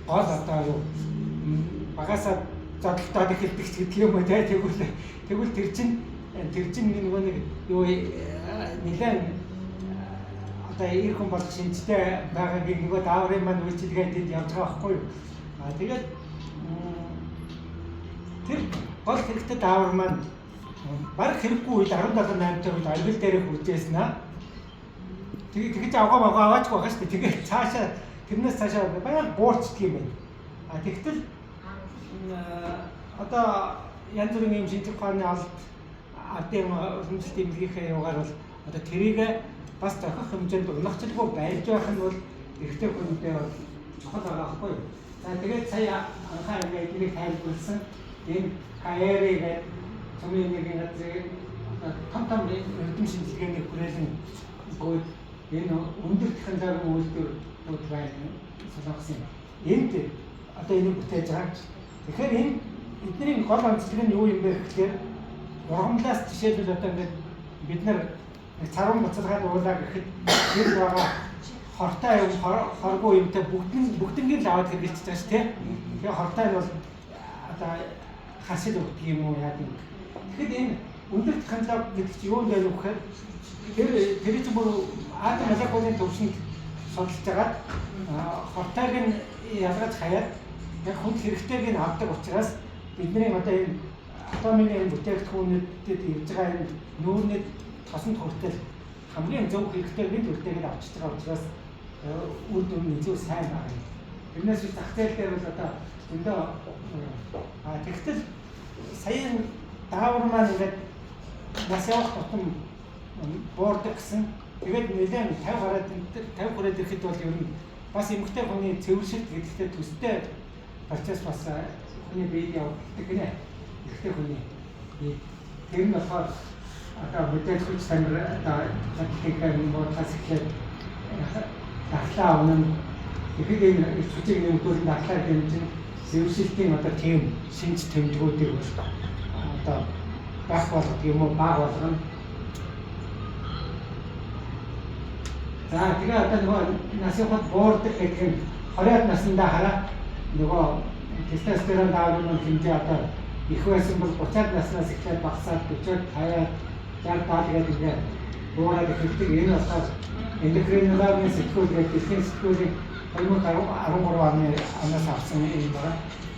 гол одоо юу багасаа зодтолтоод эхэлдэг ч гэдэг юм уу те. Тэгвэл тэр чинь нөгөө нэг юу нэлээд одоо эр хүн болох шинжтэй байгаагийн нөгөө дааврын маань үйлчилгээ тэнд явж байгаа байхгүй юу. А тэгээд тэр гол хэрэгтэй даавар маань баг хэрэггүй үед 17 8-тай үед оргил дээр хүрчээсэн аа. Тэгээ тэгэж авгаа магаа аваач байгаа шүү дээ. Тэгээд цаашаа тэрнээс цаашаа баян буурчдаг юм байна. А тэгтэл одоо янз бүрийн юм шинжлэх ухааны олд ардын уламжлалт эмнэлгийнхээ юугаар бол одоо тэрийг бас зохих хэмжээнд унахчлгүй байж байх нь бол эрэгтэй хүндээ бол чухал байгаа байхгүй юу. За тэгээд сая анхаа ингээд эднийг тайлбарласан энэ КР гэдэг цөмийн нэг газрыг том том эрдэм шинжилгээний хүрээлэн бөгөөд энэ өндөр технологийн үйлдвэрүүд байна Солонгосын. Энд одоо энийг бүтээж байгаа. Тэгэхээр энэ эдний гол онцлог нь юу юм бэ гэхээр ургамлаас жишээлбэл одоо ингээд бид нар нэг царван буцалгаад уулаа гэхэд тэр байгаа хортой юм хоргүй юмтай бүгднийг л аваад хэрэглэж байгаа шүү дээ. Тэгээ хортой нь бол одоо хасил өгдөг юм уу яа гэм. Тэгэхэд энэ өндөр технологи гэдэг чинь юу юм бэ гэхээр тэр чинь бүр атом молекулын төвшөнд судалж агаад хортойг нь ялгаж хаяад яг хүнд хэрэгтэйг нь авдаг учраас бидний одоо энэ атомын энэ бүтээгдэхүүнүүдэд ирж байгаа энэ нүүрнүүд тосонд хүртэл хамгийн зөв хэрэгтэйг нь үлдээгээд авчиж байгаа учраас үр дүн нь зөв сайн байгаа юм. Тэрнээс биш зах зээл дээр бол одоо зөндөө тэгтэл саяын даавар маань ингээд нас явах тутам буурдаг гэсэн. Тэгээд нэлээд 50 гараад 50 хүрээд ирэхэд бол ер нь бас эмэгтэй хүний цэвэршилт гэдэгтэй төстэй процесс бас хүний биед явагддаг гинэ. Эрэгтэй хүний бие. Тэр нь болохоор одоо мэдээж хүч тамир одоо чадлынхаа буудлаас эхлээд дархлаа авна. Тэгэхэд энэ эрч хүчийг нэмэгдүүлэн дархлаа дэмжин цэвэршилтийн одоо тийм шинж тэмдгүүдийг бол одоо байх болгодог юм уу, баг болгоно. За тэгээ одоо нөгөө насын хот буурдаг гэдэг нь 20-од наснда хараа нөгөө тестостерон дааврын хэмжээ одоо их байсан бол 30-ад наснаас эхлээд багасаад 40-од 50-ад 60 70 гэдэг ингээд буураад эхэлдэг. Энэ болохоор эндокринологийн сэтгүүл гэдэг дэлхийн сэтгүүлийн 2013 оны оноос авсан юм байна.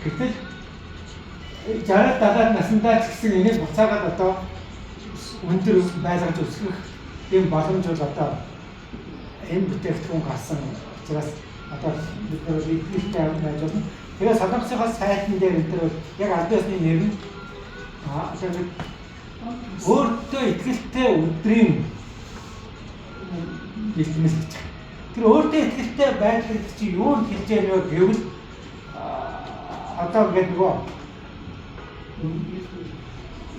Гэтэл 60-ад 70-ад насандаа ч гэсэн энийг буцаагаад одоо өндөр байлгаж өсгөх ийм боломж бол одоо энэ бүтээгдэхүүн гарсан учраас одоо бид нар итгэлтэй байж болно. Тэгээ Солонгосынхоо сайтн дээр энэ төр бол яг аль биесны нэр нь тэгээд өөртөө итгэлтэй өдрийн бэлтгэл гэж. Тэр өөртөө итгэлтэй байдал гэдэг чинь юу хэлж яах вэ гэвэл одоо ингээд нөгөө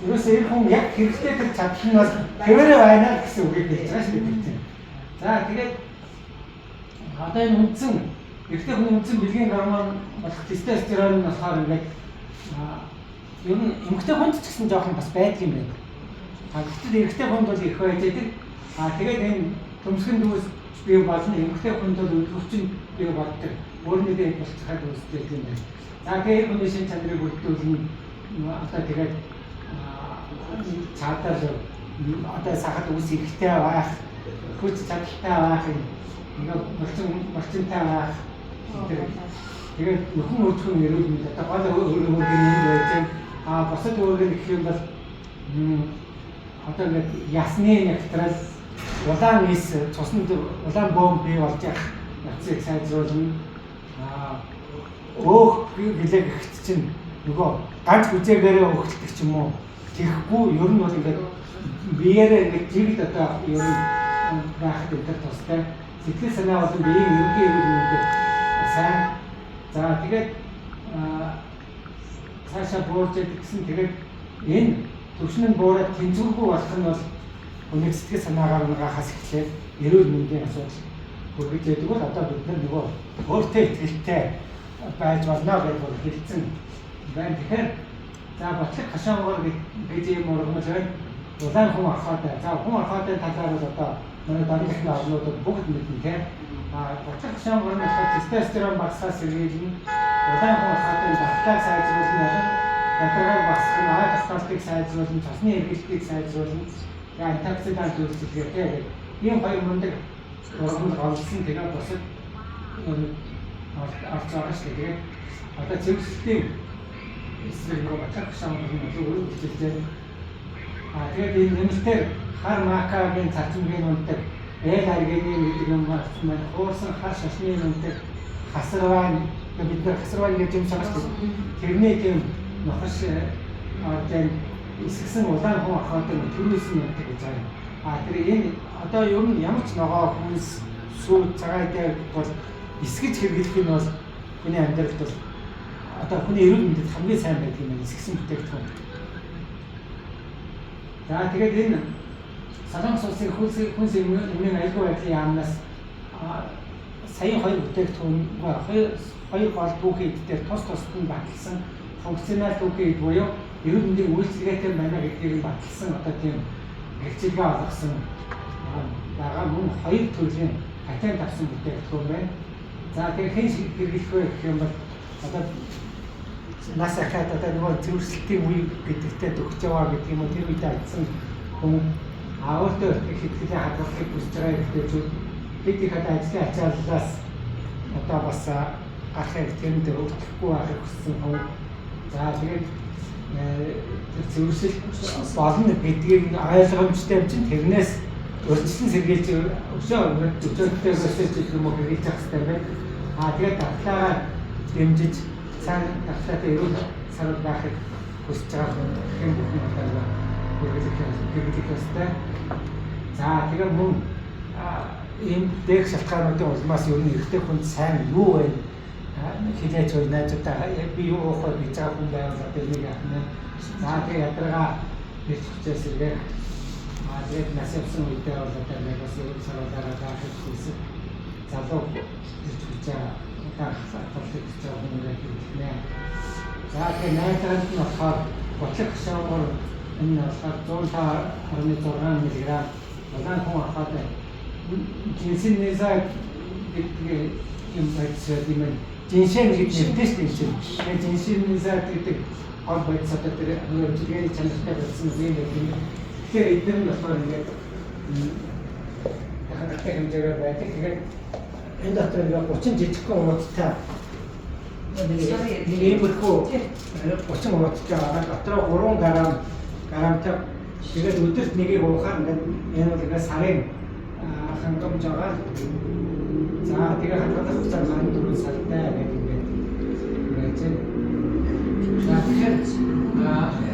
ерөөсөө энэ хүн яг хэрэгтэй тэр чадал нь бас хэвээрээ байна гэсэн үгийг хэлж байгаа шүү дээ. За тэгээд одоо энэ үндсэн эрэгтэй хүний үндсэн бэлгийн гормон болох тестостерон нь болохоор ингээд ер нь эмэгтэй хүнд ч гэсэн жоохон бас байдаг юм байна. А гэтэл эрэгтэй хүнд бол их байж байдаг. А тэгээд энэ төмсгөн дүүс бий болно, эмэгтэй хүнд бол өвчин бий болдог. Өөр нэгэн болцоход үүсдэг юм байна. За тэгээд хүний шин чанарыг бүрдүүлнэ. Одоо тэгээд цаадаар одоо сахад үс ихтэй байх, хүч чадалтай байх юм ингээд болцонтай байх. Тэгээд нөхөн өртгөн эрүүл мэнд одоо гол өөр юм байж байна. А бусад өөргөн гэх юм бол одоо ингээд ясны нягтрал улаан эс цуснд улаан бөөн бий болж явах явцыг сайжруулна. А өөх гэлээ гэхэд чинь нөгөө ганц хүзээгээрээ өөхөлдөг ч юм уу тэгэхгүй ер нь бол ингээд биеэрээ ингээд жигд одоо ер нь байхад энэ тустай сэтгэл санаа болон биеийн ерөнхий эрүүл мэндэд сайн. За тэгээд цаашаа буурч яадаг гэсэн. Тэгээд энэ төвшин нь буураад тэнцвэргүй болох нь бол хүнийг сэтгэл санаагаар унгахаас эхлээд эрүүл мэндийн асуудал хүргэж яадаг бол одоо бид нар нөгөө өөртөө итгэлтэй байж болно гэж бол хэлсэн байна. Тэгэхээр за ботлог хашаангор гэж юм ургамал байна. Улаан хүн орхоотой. За хүн орхоотой талаар бол одоо Манай дараагийн орнуудад бүгд мэднэ тийм. А ботлох шонгор нь болохоор тестостерон багасгаас сэргийлнэ. Улаан хүн ахатын давталгааг сайжруулна, ядаргааг багасгах нь, ай тогтоолтыг сайжруулна, цусны эргэлтийг сайжруулна. Тэгээ антиоксидант үйлчилгээтэй гэдэг. Ийм хоёр мундаг ургамал голлсон, тэгээ бусад орж байгаа шүү дээ. Тэгээд одоо цэвэрлэлтийн эсрэг нөгөө ботлох шонгор нь илүү үр үйлчилж. А тэгээд энэ нэмэлтээр хар макагийн цацмгийн унтаг, L-аргинин гэдэг юм маань хуурсан хар шашны унтаг, хасарван, бид нар хасарван гэж юм сонсож шүү. Тэрний тийм нохош ордын эсгсэн улаан хүн ахаадаг төрөөсөн унтаг гэж байгаа юм. А тэр энэ одоо ер нь ямар ч ногоо хүнс сүү цагаан дээр бол эсгэж хэрэглэх нь бол хүний амьдралд бол одоо хүний эрүүл мэндэд хамгийн сайн байдаг юм байна эсгсэн бүтээгдэхүүн. За тэгээд энэ Солонгос улсын хүнс эмийн аюулгүй байдлын яамнаас саяын хоёр бүтээгдэхүүн хоёр гол түүхийн эд дээр тус тусад нь баталсан функционал түүхийн эд буюу эрүүл мэндийн үйлчилгээтэй байна гэдгийг нь баталсан одоо тийм хэрэгцээгээ олгосон байгаа, мөн хоёр төрлийн патент авсан бүтээгдэхүүн байна. За тэгэхээр хэн хэрэглэх вэ гэх юм бол одоо нас ахаад одоо нөгөө цэвэршилтийн үе гэдэгтээ төгсөж байгаа гэдэг юм уу, тэр үедээ ажилласан хүн, а өөртөө их сэтгэлийн хадгалахыг хүсэж байгаа эрэгтэйчүүд, бид их одоо ажлын ачааллаас одоо бас гарахыг тэрэнд өртөхгүй байхыг хүссэн хүн. За тэгээд тэр цэвэршилт болно гэдгийг ойлгомжтой юм чинь тэрнээс урьдчилан сэргийлж өсөө өчөөдтэйгээс гэх юм уу хэрэглэж явах хэрэгтэй байна. А тэгээд давталгаагаар дэмжиж сайн давталгаатай эрүүл сарвал байхыг хүсэж байгаа хүн хэн бүхэн одоо хэрэглэх ёстой. За тэгээ мөн ийм дээрх шалтгаануудын улмаас ер нь эрэгтэй хүнд сайн юу вэ? Хилээч бай, найзуудаа би юу уух вэ гэж байгаа хүн байвал одоо энийг яах нь. За тэгээ ядаргаа эрч хүчээс сэргээх. А тэгээд нас явсан үедээ бол одоо нэг бас эрүүл саруулаараа байхыг хүсэх залуу эрч хүчээ удаан хадгалахыг хүсэж байгаа хүн ингээд хэрэглэнэ. За тэгээ найзууд нь болохоор ботлох шонгор энэ болохоор 105.6 мг улаан хүн ахаад жинсэнээсээ гэдэг юм бодис юм байна. Жиншэн гэж нэртэй шүү дээ чинь. Тэгээ жинсэнээсээ гэдэг гол бодис одоо тэр эмчилгээний чанартай болсон юм байдаг юм. Тэгэхээр эдгээр нь болохоор ингээд хангалттай хэмжээгээр байдаг. Тэгээд энэ дотор ингээд 30 жижигхэн уудтай нэг иймэрхүү 30 уудтай байгаа. Дотроо 3 грамтай. Тэгээд өдөрт нэгийг уухаар ингээд энэ бол ингээд сарын хангамж байгаа. За тэгээ хадгалах хугацаа 24 сартай гэдэг ингээд байж байна. За тэгэхээр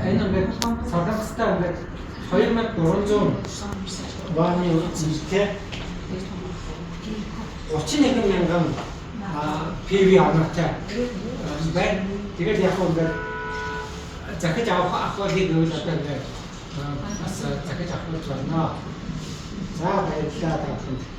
энэ ингээд Солонгостой ингээд 2400 ваны үнэтэй 31 мянган PV оноотой байна. Тэгээд яг ингээд захиж авах ахвалыг гэвэл одоо ингээд бас захиж авах болно. За баярлалаа та бүхэнд.